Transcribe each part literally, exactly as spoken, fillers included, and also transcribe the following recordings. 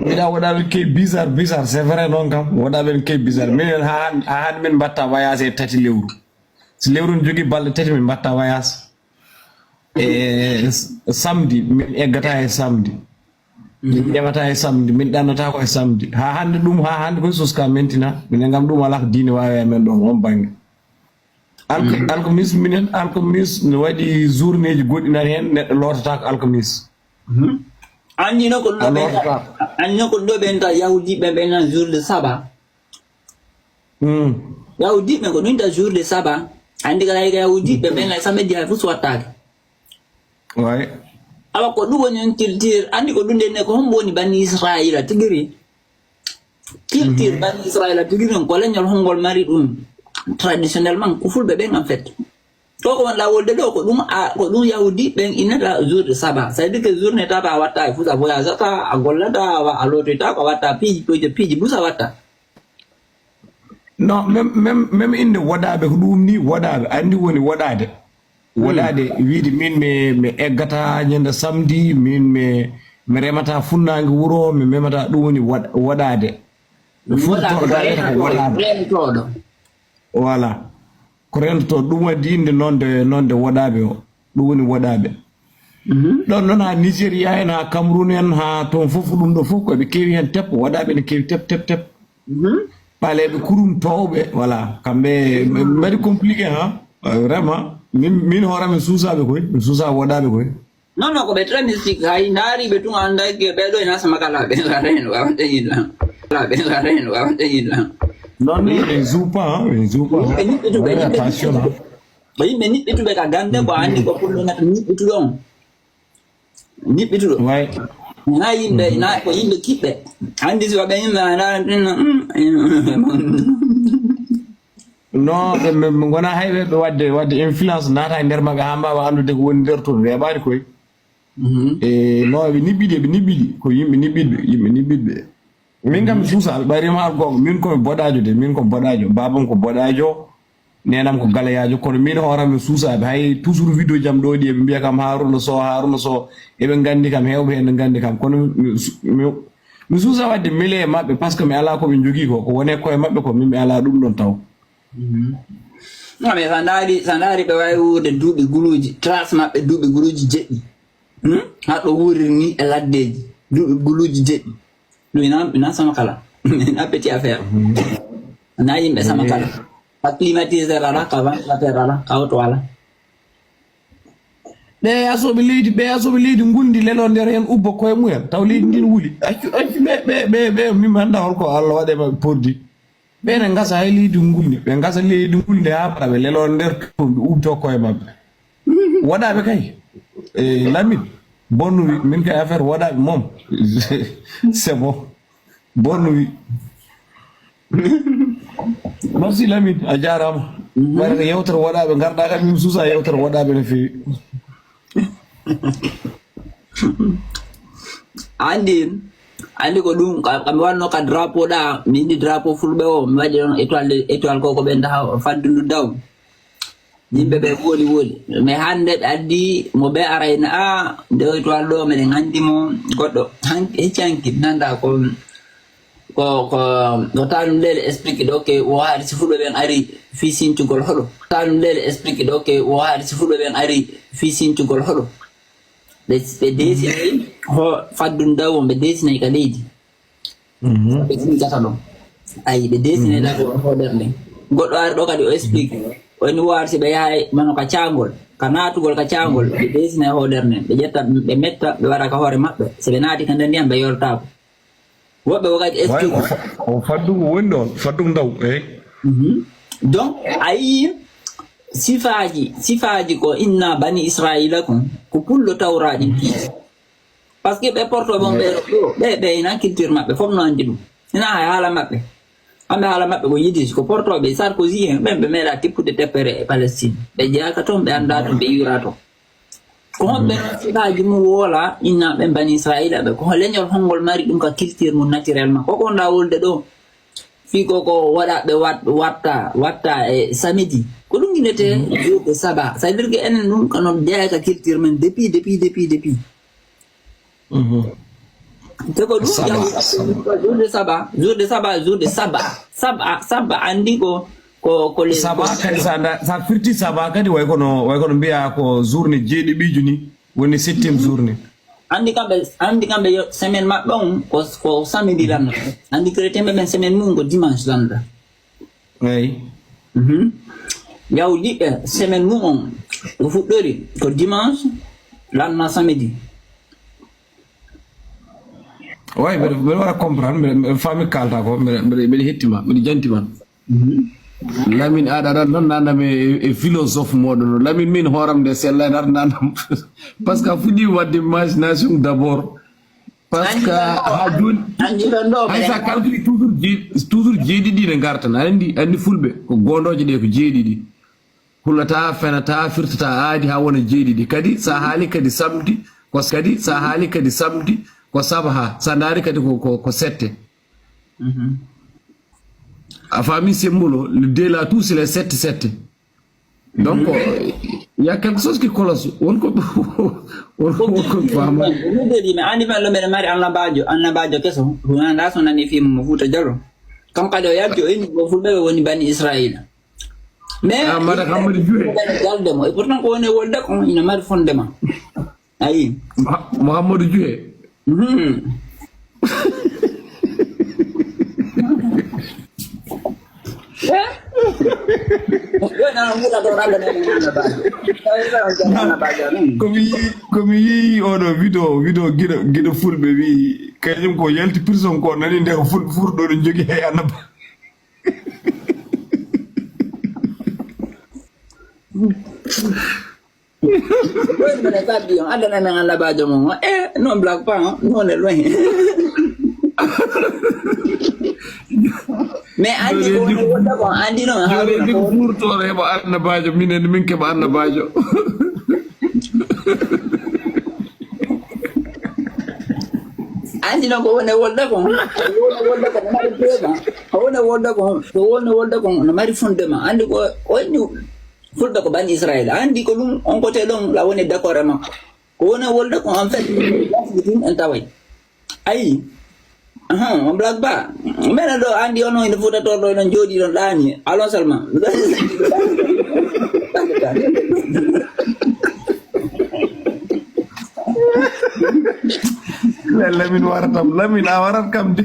Mbiɗa waɗa ɓen key bizarre, bizarre, c'est vrai noon kam. Waɗa ɓen key bizarre. Minen haa han-, haa hannde min mbatta voyage e tati lewru. Si lewru ne jogii balɗe tati min mbatta voyage. E s-, samedi, min eggata e samedi. Min ƴamata e samedi, min ɗannata ko e samedi. Haa hannde ɗum, haa hannde koye suska mentina. Minen kam ɗum alaa ko diine waawi e men ɗoon, on bannge. Alko-, alkamis, minen alkamis no waɗi journée ji goɗɗi nani heen, neɗɗo lootataa ko alkamis. Anndi no ko ɗum ɗo ɓe, anndi no ko ɗum ɗo ɓe nta Yahudiiɓe ɓe nan jour de sabbat. Hmm. Yahudiiɓe ko ɗum ta jour de sabbat. Anndi kala ka Yahudiiɓe ɓe nan samedi hay fof so wattaake. Ouais. Awa ko ɗum woni on culture, anndi ko ɗum ɗen ne ko hombo woni bani Israila tigiri. Culture bani Israila tigiri on ko leñol hongol mari ɗum traditionnellement ko fulɓe ɓen en fait. To ko wonɗa wolde ɗo ko ɗum a, ko ɗum Yahudi ɓen innata jour de sabbat. Ça veut dire que journée tata a watta e fusa voyage ata, a gollata, a, a lotoyta ko a watta piiji, piiji, piiji busa watta. Non, même, même, même innde woɗaaɓe ko ɗum ni woɗaaɓe. Anndi woni woɗaade. Woɗaade wiide min mi, mi eggata ñande samedi, min mi, mi remata funnaange wuro, mi memata ɗum woni woɗ-, woɗaade. Fuuta ko woɗaade. Rentooɗo. Voilà. Ko rentooɗo. Ɗum waɗi innde nonde, nonde woɗaaɓe o. Ɗum woni woɗaaɓe. Ɗon, ɗon haa Nigeria en, haa Cameroun en, haa toon fof, ɗum ɗo fof ko ɓe keewi heen tep, woɗaaɓe ne keewi tep, tep, tep. Ɓaleeɓe kurum toowɓe, voilà, kamɓe mbaɗi compliqué, ha. Euh, vraiment, min, min hoore am mi suusaaɓe koy, mi suusaa woɗaaɓe koy. Non, non, ko ɓe très mystique, hay ndaari ɓe tun annda ke ɓe ɗo ina sama kala, ɓe ngara heen, wawata yilla. Kala, ɓe ngara heen, wawata yilla. Non, non, on ne joue pas, hein, on ne joue pas, hein. Ɓe niɓɓituɓe, ouais, attention, hein. Ko yimɓe niɓɓituɓe ka gannde, ko anndi ko pullo nata niɓɓituɗo on. Niɓɓituɗo. Ouais. Na yimɓe, na ko yimɓe kiɓɓe. Anndi si waɓe yimɓe a ndaara ɗum, mm, mm. Non, ɓe, ɓe, ɓe ngona hay ɓe, ɓe waɗde, waɗde influence naata e nder maɓɓe haa mbaawa anndude ko woni nder toon. Weeɓaani koy. E, non, ɓe niɓɓiɗi, ɓe niɓɓiɗi. Ko yimɓe niɓɓiɗɓe, yimɓe niɓɓiɗɓe. Min kam mi suusa, ɓe ɓayri ma goonga. Min ko mi boɗaajo de, min ko boɗaajo. Baabam ko boɗaajo, neenam ko galayaajo, kono min hooram mi suusaaɓe. Hay toujours vidéo jam ɗo ɗi, eɓe mbiya kam Haruna Sow, Haruna Sow. Eɓe nganndi kam, heewɓe heen ne nganndi kam. Kono mi, mi, mi suusa waɗde mele e maɓɓe, parce que mi alaa ko ɓe njogii ko. Ko woni e koye maɓɓe ko, min mi alaa ɗum ɗon taw. Non, mais sa ndaari, sa ndaari ɓe waawi wuurde duuɓi guluuji, trace maɓɓe duuɓi guluuji jeɗɗi. Hmm? Haɗo wuuriri ni e laddeeji, duuɓi guluuji jeɗɗi. Ɗum ina, ina sama kala. Ina petit affaire. Na yimɓe sama kala. Ka climatiseur ala, ka ventilateur ala, ka auto ala. Ɓe asooɓe leydi, ɓe asooɓe leydi ngunndi lelo nder heen ubba koye mumen. Taw leydi ndin wuli. Accu, accu ɓe, ɓe, ɓe, ɓe, min mi annda holko Allah waɗe maɓɓe pordi. Ɓe ne ngasa hay leydi ngunndi. Ɓe ngasa leydi ngunndi haa para ɓe lelo nder toon ɓe ubto koye maɓɓe. Woɗaaɓe kay. E Lamine, bonne nuit. Min kay affaire woɗaaɓe moom. C'est bon. Bonne nuit. Merci Lamine, a jaaraama. Waɗa ko yewtere woɗaaɓe, ngarɗa kam min suusa yewtere woɗaaɓe no feewi. Anndi, anndi ko ɗum, ka, ka mi wanno ka drapeau ɗa, mi yiɗi drapeau fulɓe o, mi waɗi ɗon étoile, étoile ko, ko ɓe ndaha faddundu daw. Yimɓe ɓe woli, woli. Mais hannde ɓe addi mo ɓe arayna, a, nde étoile ɗo, meɗen anndi mo, goɗɗo. Han-, hecci hanki, nanda ko, ko, ko, ko tanum lele explique ɗo, ke wo hari si fulɓe ɓen ari fii sincugol hoɗo. Tanum lele explique ɗo, ke wo hari si fulɓe ɓen ari fii sincugol hoɗo. Ɓe, ɓe deesinay ho faddun daw on, ɓe deesinay ka leydi. Ɓe sincata ɗon. Ayi, ɓe deesinay daw on hoodere nden. Goɗɗo ari ɗo kadi o explique. O ni wo hari si ɓe yahay mano ka caangol, ka naatugol ka caangol, ɓe deesinay hoodere nden. Ɓe ƴetta, ɓe metta, ɓe waɗa ka hoore maɓɓe. Si ɓe naati ka nder ndiyam, ɓe yoltaako. Woɓɓe wakkati. Way, explique. O fa-, o faddungu woni ɗon, faddungu ndaw, eey. Mhm. Donc, a yii sifaaji, sifaaji ko inna bani Israila kon, ko pullo tawra ɗin piiji. Parce que ɓe porto ɓon ɓe ɗo, ɓe, ɓe ina culture maɓɓe, fof no anndi ɗum. Ina hay haala maɓɓe. Amɓe haala maɓɓe ko yidis, ko porto ɓe Sarkozy en, ɓen ɓe meeɗa tippude teppere e Palestine. Ɓe jeyaaka toon, ɓe anndaa toon, ɓe yiwraa toon. Ko honɓe non sifaaji mum woola innaaɓe Bani Israa'iila ɓe? Ko leñol honngol mari ɗum ka culture mum naturellement? Ko ko wonɗaa wolde ɗoo? Fii ko, ko waɗa ɓe wat-, watta, watta e samedi. Ko ɗum innetee jour de sabbat. Ça veut dire que enen ɗum ko no jeyaa ka culture men depuis, depuis, depuis, depuis. Mhm. Te ko ɗum Saba, yahu saba. Jour de saba, jour de saba, jour de saba, saba, saba, anndi ko ko ko le- Saba kadi sa nda- sa firti saba kadi way kono way kono mbiya ko journée jeeɗiɓijo ni, woni septième journée. Anndi kamɓe, anndi kamɓe yo semaine maɓɓe on ko ko samedi lannata. Anndi chrétien ɓe ɓen semaine mum ko dimanche lannata. Eyi. Mhm. Yawdiɓe semaine mum on ko fuɗɗori ko dimanche lanna samedi. Way mbeɗa mbeɗa waɗa comprendre, mbeɗa mbeɗa faami kalta ko, mbeɗa mbeɗa mbeɗa hettima, mbeɗa jantima. Lamin aɗa aɗa noon nanam e, e philosophe moɗon o. Lamin min hooram nde sella en aɗa nanam. Parce que a fuɗɗi wadde imagination d'abord. Parce que ha joni Anndi ɗon ɗo hay sa calcule toujours je- toujours jeeɗiɗi ne gartan, aɗa anndi anndi fulɓe ko gondoje ɗe ko jeeɗiɗi. Hulata, fenata, firtata, aadi ha wona jeeɗiɗi. Kadi sa haali kadi samedi ko kadi sa haali kadi samedi ko sabaha, sa ndaari kadi ko ko, ko sette. A faami symbole o, le deux là, tous les sept sept. Donc il y a quelque chose qui cloche. Won ko won ko won ko faama. Ɗum de mi anndi fen lo mbeɗa mari annabaajo, annabaajo keso hunanda so nani film mo Fuuta Jallo. Kam kadi o yalti o inni ko fulɓe ɓe woni bani Israila. Mais Ah, Mada Hammadi Juhe. Galde mo, et pourtant ko woni wolde ko ina mari fondement. Ayi. Mouhamadou Juhe. Mhm. Yo nan muta ɗo ragga nan annabaajo. Annabaajo. Komi yii komi yii oɗo vidéo vidéo giɗo giɗo fulɓe wi kañum ko yalti prison ko nani nde ko fulɓe furɗo ɗo jogi hay annaba. Woni mene kaddi on addana men annabaajo mon o e non blague pas non e loin. Mais anndi ko woni wonda ko anndi non Jore ndi ko furtore heɓa annabaajo minen min keɓa annabaajo. Anndi non ko woni wolda ko woni wolda ko mari beba ko woni wolda ko ko woni wolda ko no mari fondement anndi ko woni fulɓe ko bani Israël anndi ko ɗum on kote ɗon la woni d'accord e makko. Ko woni wolde ko en fait ɗum en taway. Ayi. Ahan, on blague ba. Mbeɗa ɗo anndi on ene fuutatorɗo enen jooɗi ɗon ɗaani alon seulement. Lamin waratam lamin a warat kam de.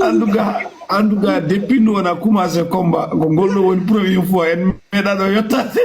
En tout cas en tout cas depuis nous on a commencé combat ko ngol ɗo woni première fois en meeɗa ɗo yettade.